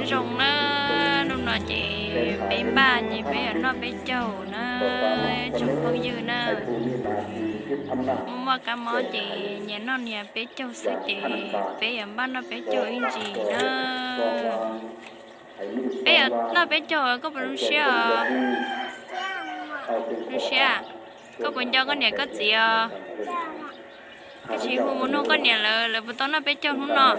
Zoo na, hnub no ces peb npaj ces peb yuav noj peb caug na, tsoom phooj ywg na. Muaj muaj kab mob ces nyias noj nyias peb caug xwb ces peb yuav npaj noj peb caug ib ntsis na. Peb yuav noj peb caug, koj puas zoo siab os? Zoo siab. Koj puas nco koj niam koj txiv os? Koj tsis hu mus nug koj niam lawv, lawv puas tau noj peb caug hnub no?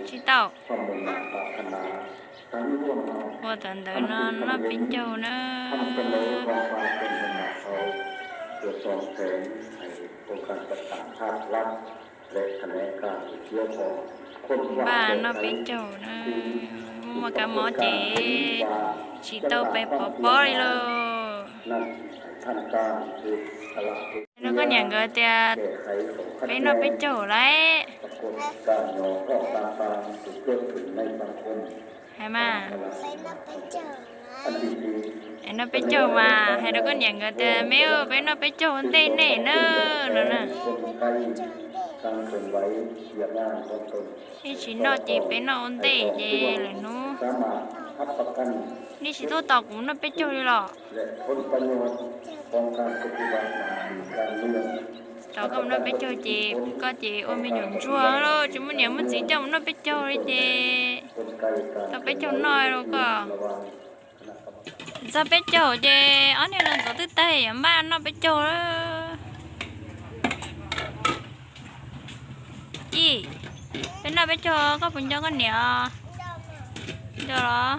Tsis tau. Ua tam ntawd no noj peb caug na. Npaj noj peb caug na, muaj kab mob ces tsis tau pes pov pob li lauj. Rau koj niam nkawd tias peb noj peb caug lawm. Hais mas, noj peb caug mas hais rau koj niam nkawd tias me, peb noj peb caug ua ntej nej na, no na. Nej tsis noj ces peb noj ua ntej ces lwm hnub nej tsis tuaj tos kuv noj peb caug li los? Tos koj mus noj peb caug ces koj ces ua me nyuam ntsuag lauj, tsis muaj niam muaj txiv coj mus noj peb caug li ces tau peb caug noj lauj koj. Txog peb caug ces ob niag los ntxov twb tag yuav npaj noj peb caug lawm. Ci, peb noj peb caug koj puas nco koj niam? Nco los?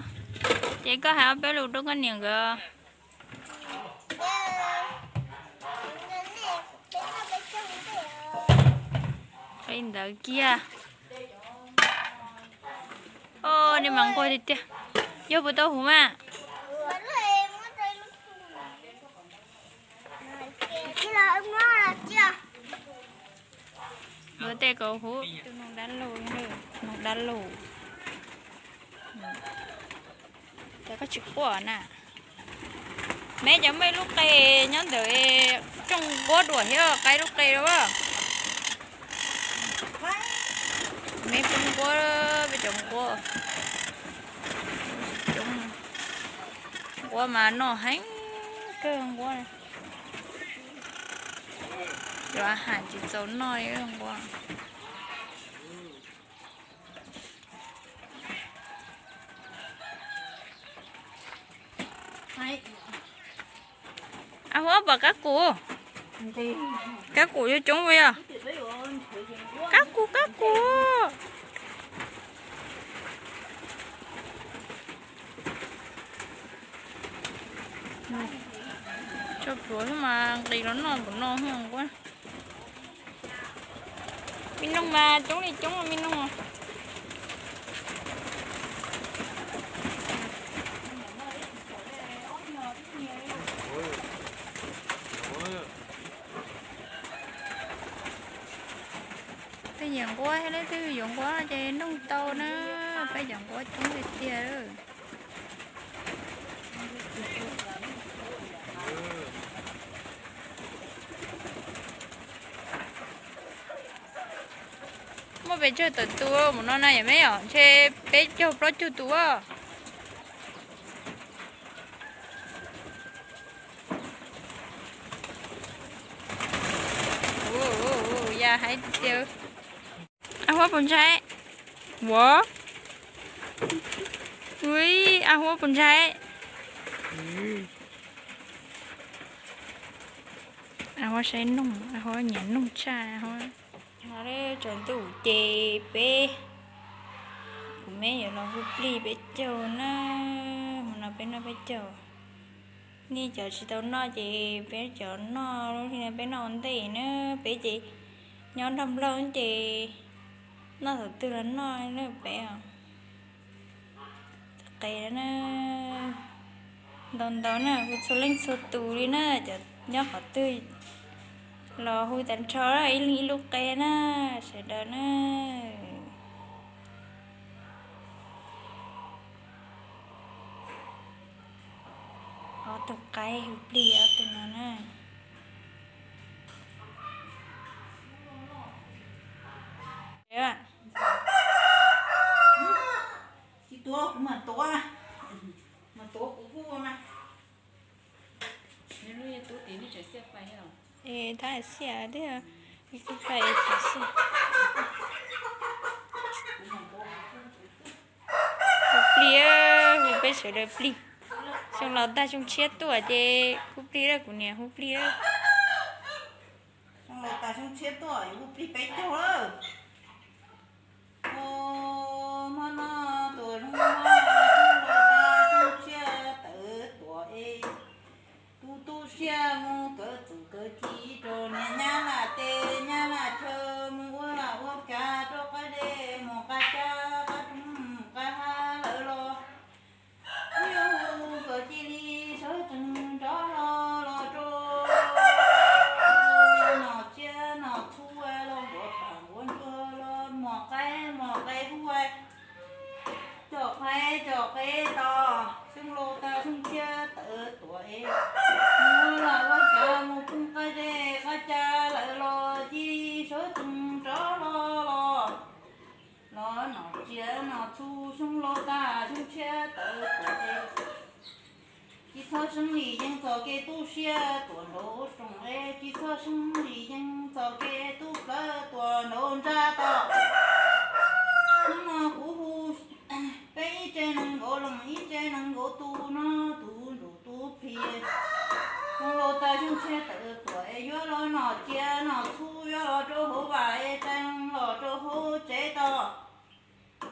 Ces koj hais ob peb lus rau koj niam nkawd. Li ntawd kiag. Os, nej mas nquag tiag tiag. Yog puas tau huv mas? Ua tej kauv huv, tus noog dab laug, noog dab laug. Ces koj tsis quaj na. Meb cov muaj ib lub qe nyob ntawd, rooj nquab duam thiab qaib lub qe rau. Meb pub nquab, peb cov nquab, nquab mas noj heev kawg nquab. Cov has tsis txaus noj li nquab. A huab, pom kab kuv, kab kuv yuav coob ua yog. Kab kuv, kab kuv. Tso plhuav xwb mas nqis los noj npaum no nquab. Me noog mas coob li coob me noog. Twb nyiam nquab thiab, leej twg yuav nquab ces nug tau na, peb cov nquab coob tiag tiag. Muaj pes tsawg tawm tus mus no na yom, me yom, ntshe peb caug plaub caug tus. Ya hais tias, a huab puas ntshai? Ua, ui, a huab puas ntshai? A huab saib noog, a huab nyiam noog tshaj. No tsaus ntuj ces peb, kuv me yuav los hu plig peb caug na, mus no peb noj peb caug. Nej cov tsis tau noj ces peb cov noj lub hli no peb noj ua ntej na, peb ces nyob nrog nplog ces noj thaum twg los noj na peb os. Tus qe na, ntau ntau na, hu txhua leej txhua tus li na, cov nyob qhov twg los hu tag nrho ib leeg ib lub qe na, sawv daws na. Ob tug qaib hu plig ob tug no na. Es tab xiam tiag, hu fais tsis xwb. Hu plig, hu peb sawv daws plig. Xyoo laus tag xyoo tshiab tuaj ces hu plig lawm, kuv niam hu plig lawm. Xyoo laus tag xyoo tshiab tuaj yuav hu plig peb caug lawm. Hmo no tuaj zoo mog, xyoo laus tag xyoo tshiab tawm tuaj es, tus tu siab mus kawm txuj kawm ci rau niam nyab lam teb nyab lam chaw, mus ua lag ua kav rau qab dej mus qab cag qab roob qab hav lawm los, yuav hu kom cia li sawv tsees rov hlo los rau, nom tsiab nom txhu los nquav pam nquav ntsuag los mos qaib mos qe hu, coj qaib coj qe tos, xyoo laus tag xyoo tshiab tawm tuaj es, mus ua lag ua kav mus poob qab dej qab cag lawm los cia li sawv tsees rov hlo los, los nom tsiab nom txhu xyoo laus tag xyoo tshiab tawm tuaj es, tsis txhob seeb lim yees txoj kev tu siab tuaj nraum rooj es, tsis txhob seeb lim yees txoj kev tu plawv tuaj nraum ntsaj tod. Hnub no kuv hu peb ib tsev nees nkaum leej ib tsev nees nkaum tus no, tus ntsuj tus plig, xyoo laus tag xyoo tshiab tawm tuaj es yuav los nom tsiab nom txhu yuav los rau hauv vaj es tsa los rau hauv tsev tod.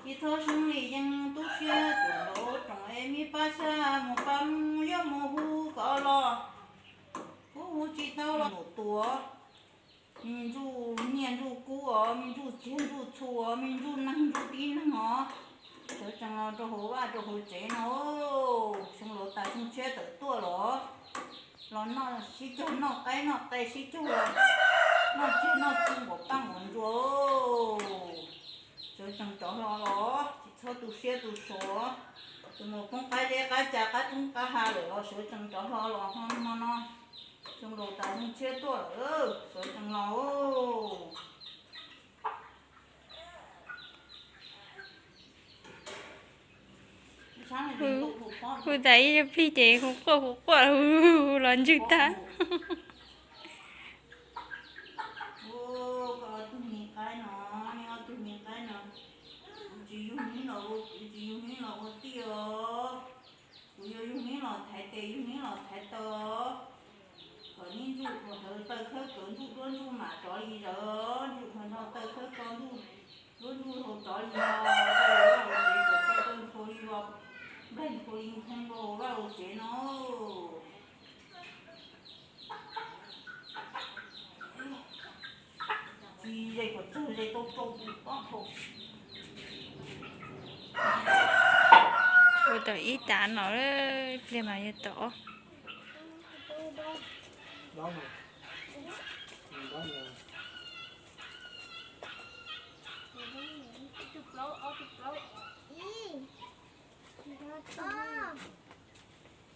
Tsis txhob seeb lim yees tu siab tuaj nraum rooj es, me pab xyab mus pab mus yuav mus hu kom los, kuv hu tsis tau los tuaj. Me ntsuj niaj ntsuj kub os, me ntsuj txiag ntsuj txhu os, me ntsuj neeg ntsuj tib neeg os, sawv tsees los rau hauv vaj rau hauv tsev no. Xyoo laus tag xyoo tshiab tawm tuaj los, los noj sib caug, noj qaib noj qe sib caug, noj tsiag noj txhu nquav paj nquav ntsuag. Sawv tsees rov hlo los, tsis txhob tu siab tu so. Tus mus poob qab dej qab cag qab roob qab hav lawm los sawv tsees rov hlo los hmo no. Xyoo laus tag xyoo tshiab tuaj lawm, sawv tsees los. Hu tas ib zaug plig ces hu quaj hu quaj hu los ntswg tag. Koj ob tug me qaib no, nej ob tug me qaib no, kuv tsis yug hmib los ua, kuv tsis yug hmib los ua tij os. Kuv yuav yug hmib los thaiv tes, yug hmib los thaiv taw. Kom neb ntsuj qhov nrho taw khawb kawg, ntsuj duab ntsuj mam rov li zawv, ntsuj qhov nrho taw khawb kawg, ntsuj duab ntsuj hlau rov li no, taw vaj hauv tsev kom taw ntshua li los, nplaig ntshua li nthoo rau hauv vaj hauv tsev no. Tsis ze kom tsawg ze tau rau tus pob khaum. Ua tau ib tav no, ib pliag mas yuav tau.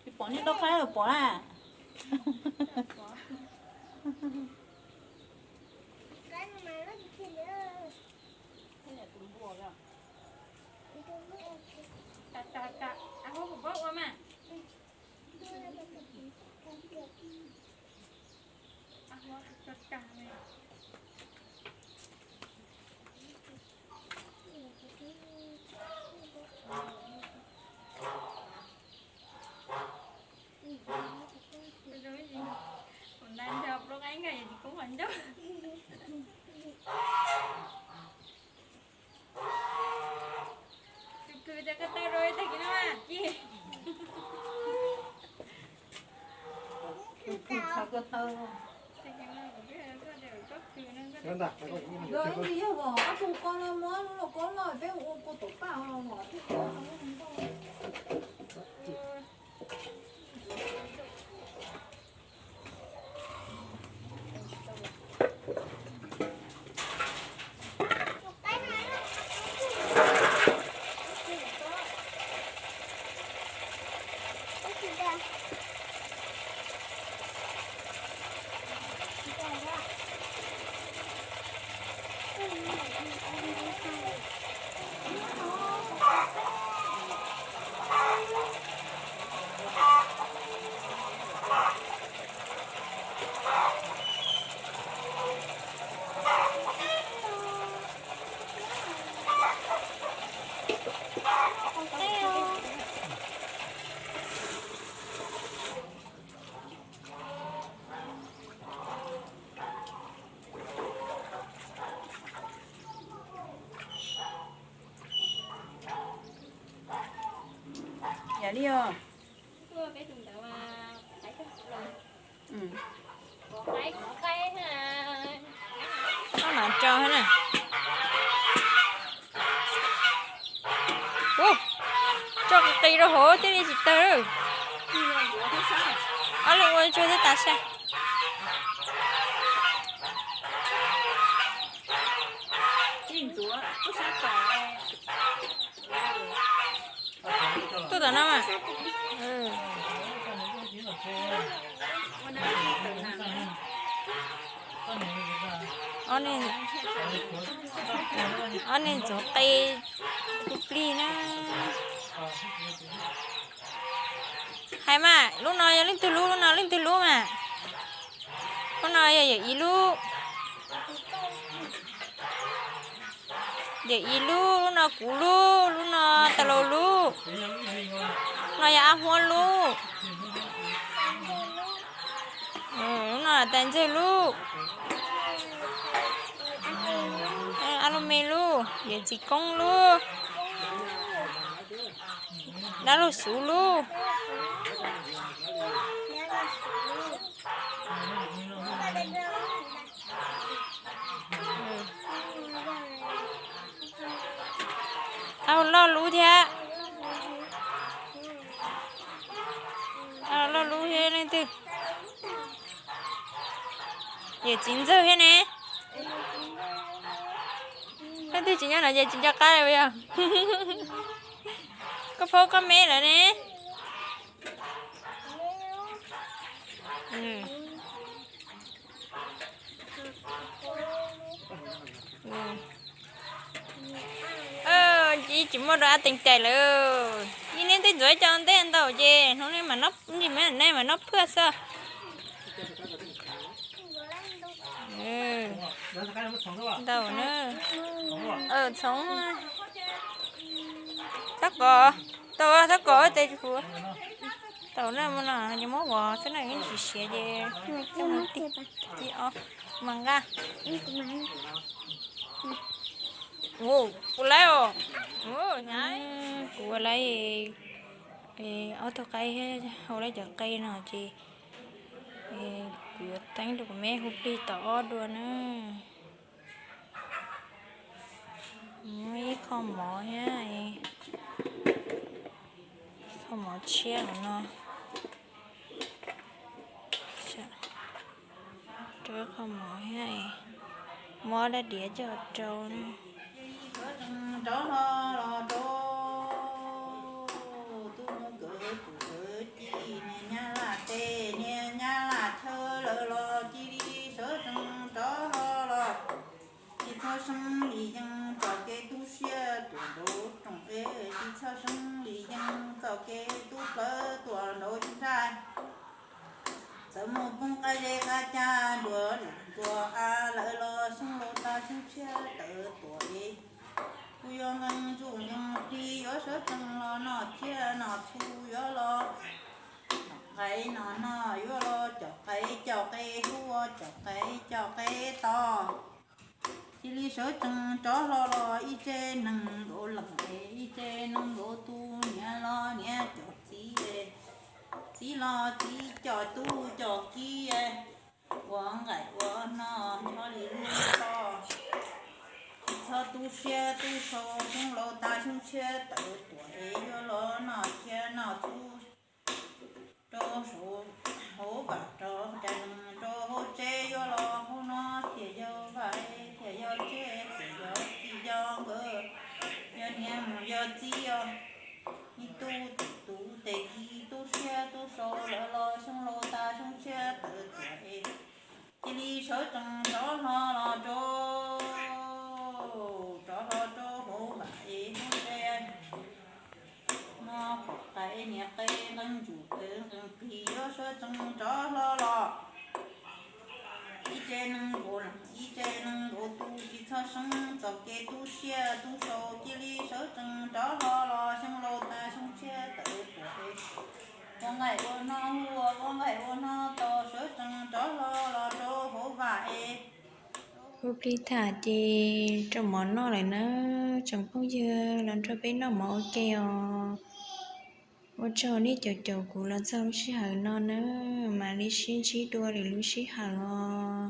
Tsis pom nej tau qaib los pom na. Kuv nta nrog plaub qaib nkag yus tsis kub qhov ncauj. Tus kws tas ko taw rau tag kis no mas ci. Tus kws thaw ko taw. Yog ib ntsis yog vos ob tug ko no muab lub lauj kaub loj peb ua kua tom paj los vos tib ko. Li os. Koj mam tso na. Ua, tso qis qis rau hauv thiaj li tsis tawg. Ob leeg ua tsuag thiab tas sab. Tuaj tom no mas. Ob neeg ntxuav qe plig plig na. Hais mas, lub no yog leej twg lub, lub no leej twg lub mas? Lub no yog yawm Ib lub. Yawm Ib lub, lub no kuv lub, lub no Tau Laus lub. Lub no yog Ab Huab lub. Lub no Tais Ntxawg lub. Ab Lub Me lub, yawm Txiv Koob lub. Dab Laug Xuv lub. Ab Loj lub thiab. Ab Loj lub thiab leej twg? Yawm Txiv Ntxawg thiab ne. Leej twg tsis nyob no ces tsis nco qab li yog? Koj phob koj me lawm ne. Ib tsis muaj dua ab teev cais lawm. Ib neb tej ntxuav cov ntej ntau ces hnub nej mam noj phwj xwb. Ntau na. Txhoov. Txhob kov, tau txhob kov tes tsis kuv. Tau na, muab no, muab vov xwb na, yeej tsis siav ces coj mus tib ob mas nqa. Kuv laib os. Kuv ua laib, ob tug qaib thiab hau laib cov qe no ces kuv yuav teeb rau kuv me hu plig tom ob dua na. Muab ib qho mov thiab, qho mov tshiab no. Rau ib qho mov thiab, muab dab diav coj rau na. Rov hlo los rau tus mus kawm tus kawm ci niag nyab laj tes niag nyab laj chaw lawm los cia li sawv tsees rov hlo los. Tsis txhob seeb li yeej txoj kev tu siab tuaj nraud rooj ev, tsis txhob seeb li yeej txoj kev tu plawv tuaj nraud nraj. Txawm mus poob qab zeb qab cag nruas nruas av lawm los xyoo laus tag xyoo tshiab tawm tuaj ev. Kuv yuav nqee ntsuj nqee plig yuav sawv tsees los noj thiab noj txhuv yuav los noj qais noj no yuav los coj qais coj qe huab coj qais coj qe tos. Cia li sawv tsees rov hlo los ib tse neeg nkaus leej es ib tse neeg nkaus tub, niam los niam coj txiv es txiv los txiv coj tub coj kiv es ua nqaij ua no ncho li lub txho. Txhob tu siab tu sau xyoo laus tag xyoo tshiab tawm tuaj es yuav los noj thiab noj txhuv rau saum hauv vaj rau caj leej rau hauv tsev yuav los hauv no thiaj yog vaj thiaj yog tsev thiaj yog txiv yog nkawd yog niam mus yog txiv os. Ib tug tes tub tes kiv tu siab tu sau lawm los xyoo laus tag xyoo tshiab tawm tuaj es cia li sawv tsees rov hlo los rau, rov hlo rau hauv vaj es hauv tsev. Noj pom qais niam qe nqee ntsuj qe nqee plig yuav sawv tsees rov hlo los. Ib tse neeg nkaus leej ib tse neeg nkaus tub, tsis txhob seeb txoj kev tu siab tu sau, cia li sawv tsees rov hlo los xyoo laus tag xyoo tshiab tawm tuaj es ua nqaij ua no hu ua ua nqaij ua no tos sawv tsees rov hlo los rau hauv vaj es. Hu plig tham ces rau mov noj lawm na, tsoom phooj ywg los nrog peb noj mov ua ke os. Ua tsaug nej caum caum kuv los txog lub sij hawm no nawb, mam li sib ntsib dua lwm lub sij hawm os.